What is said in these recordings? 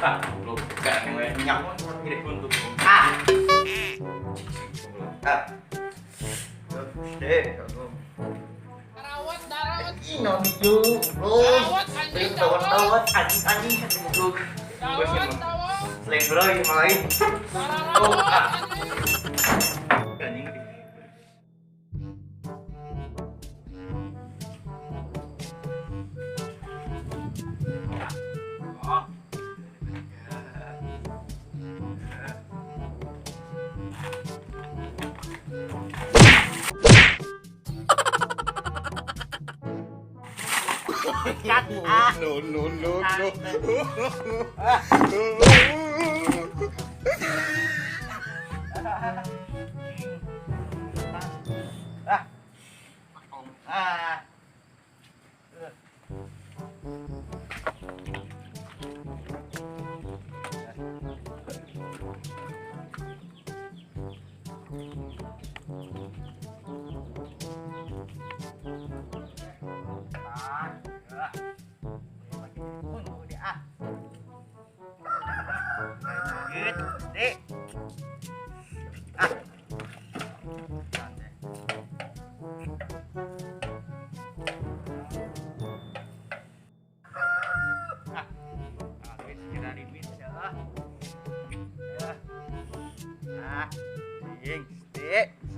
Ah, goblok. Gak minyak gede untuk. Ah. Ah. Deh, Darawat, darawat. Ino itu, Darawat, anjing, dawat dawat, anjing anjing, goblok. Dawat, dawat. Selain bro, yang lain. Darawat, anjing. Anjing. Oh. Cut. Ah. No, no, no, no. Ah. Ah.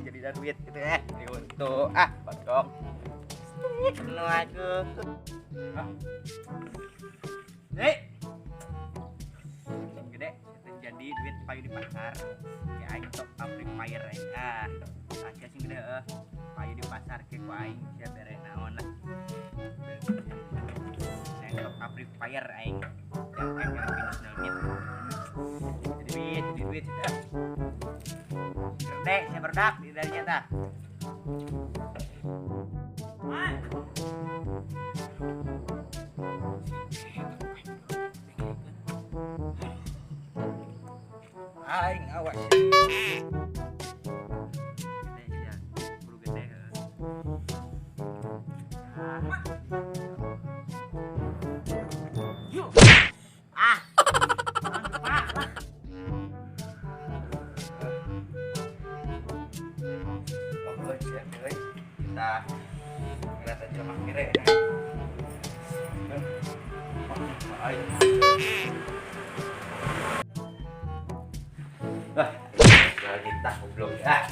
Jadi duit gitu ya. Untuk ah, potong. Penuh aku. Nih. Gede jadi duit payu di pasar. Ya aing top up Free Fire aing. Ah, aja sing gede heuh. Payu di pasar ke ku aing sia bere naon lah. Aing top up Free Fire aing. Yang aing pinus duit. Jadi duit, duit. Gede, sia berdak di darinya tah. Aing awas. Gede sia, buru gede heuh. Ah. Ah. Lah. Kita ngeliat aja mah kere. Wah, kita goblok ya.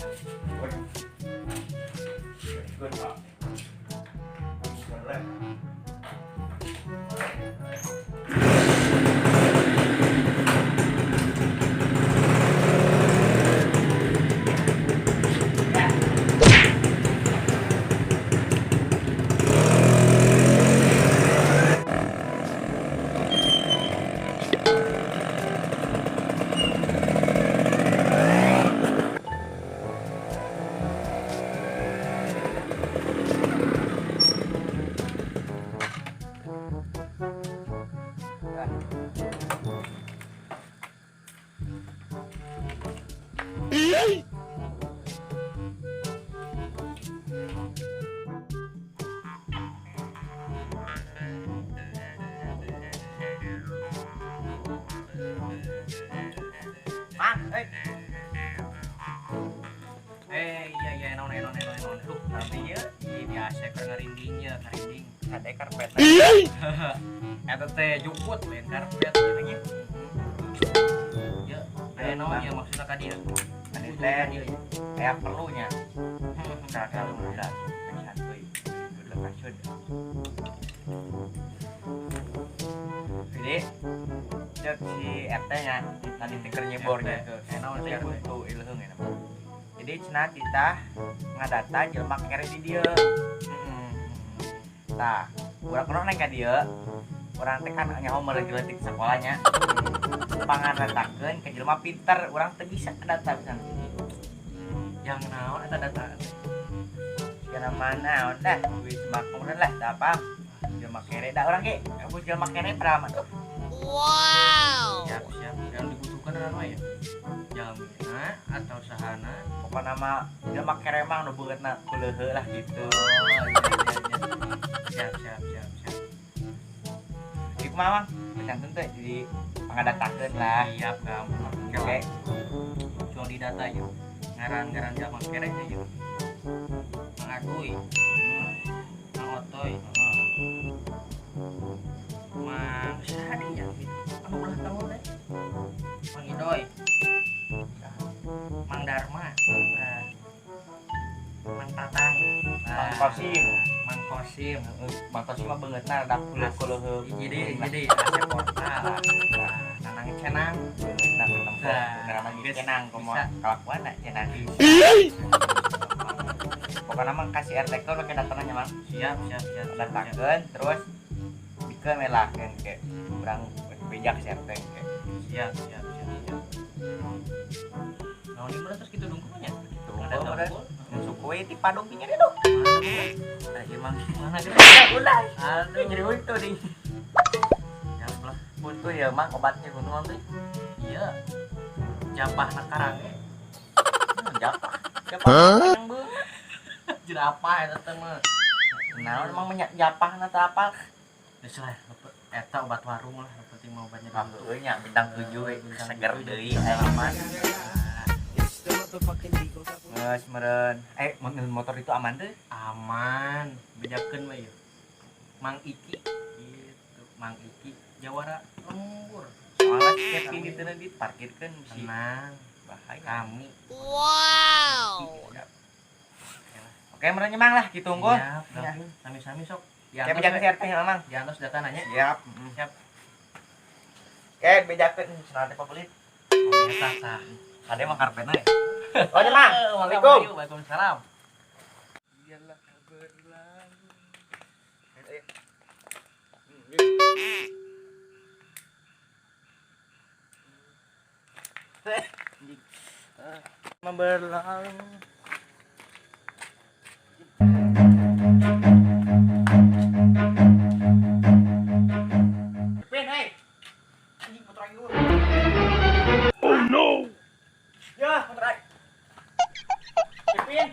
Mang, Iya naon naon naon naon. Duh, tapi ieu biasa keur ngarindingnya, ngarinding Kade karpet. Eta teh jukut lain karpet gitu nya. Ya, aya naon ya maksudna ka dieu? Anu teh aya perlunya. Nah, kalau udah santuy, udah kasud. Jadi cek si RT nya tadi tiker nyebornya Naon teh si RT? buntu ilheung ya. Jadi cenah kita ngadata jelema kere di dieu. Tah, urang kunaon naik ka dieu? Urang teh kan nyaho meureun leutik sekolahnya. Pangaretakeun ke jelema pinter, urang teu bisa data pisan. Yang naon eta data? Segala mana naon dah, duit sembako lah, tah apa? Jelema kere da urang ge, aku jelema kere peraman. Wow. Siap, siap. Yang dibutuhkan adalah ya? Jalmina atau sahana? Pokokna mah jelema kere mah nu beungeutna kulehe lah gitu. Oh, iya iya iya. Siap, siap, siap, siap. Ieu kumaha, Mang? Kecanten teh jadi Pangadatakeun lah. Siap gampang. Oke. Cuma di data yuk. Ngaran-ngaran zaman kerek yuk. Mang Aguy. Mang Otoy. Mang Sadi ya gitu. Anu ulah tahun teh. Mang Idoy. Mang Dharma. Nah. Mang Tatang. Mang Kosim. Mang Kosim. Mang Kosim mah beungeutna rada kuleuh-kuleuh. Hiji deui Asep Portal. Nah, Nanang Cenang. Beungeutna ketempo. Nah, Ngaranna ge Cenang komo bisa. Kalakuanna Cenang. Pokokna mah kasih RT ke make datana nya Mang. Siap, siap, siap. Datakeun terus bikeun we lah keun ke urang bejak si RT ke. Siap, siap, siap, siap. Naon ieu terus kitu dungkul nya? Gitu. Ada dungkul. Suku we ti Padung nya dong. Nah, emang mana gitu? Ulah. Aduh, Nyeri huntu ding. Siap lah. Huntu ya Mang obatnya huntu Mang teh. Iya. Japah na karang ge. Japah. Japah yang beungeut. Jerapah eta teh mah. Naon emang minyak japahna teh apa? Geus lah, eta obat warung lah, nu penting mah obatnya Ah, heueuh nya bintang 7 we Bintang seger 7. deui aman. Geus meureun. Motor itu aman teh? Aman, bejakeun we ieu. Mang Iki gitu, Mang Iki jawara lembur. Soalnya si Kevin itu nanti diparkirkeun si Tenang, bahaya. Kami. Wow. Oke, meureun nya Mang lah kitu unggul. Siap, gampang. Sami-sami sok. Kayak bejakeun si RT nya Mang. Diantos data nanya. Siap. Siap. Oke, bejakeun cenah teh papelit. Eta tah. Kade mah karpetna ya. Oh, nya Mang. Assalamualaikum. Waalaikumsalam. Biarlah berlalu. Berlalu. Pin, hei. Anjing motor aing. Oh no. Ya, motor aing. Pin.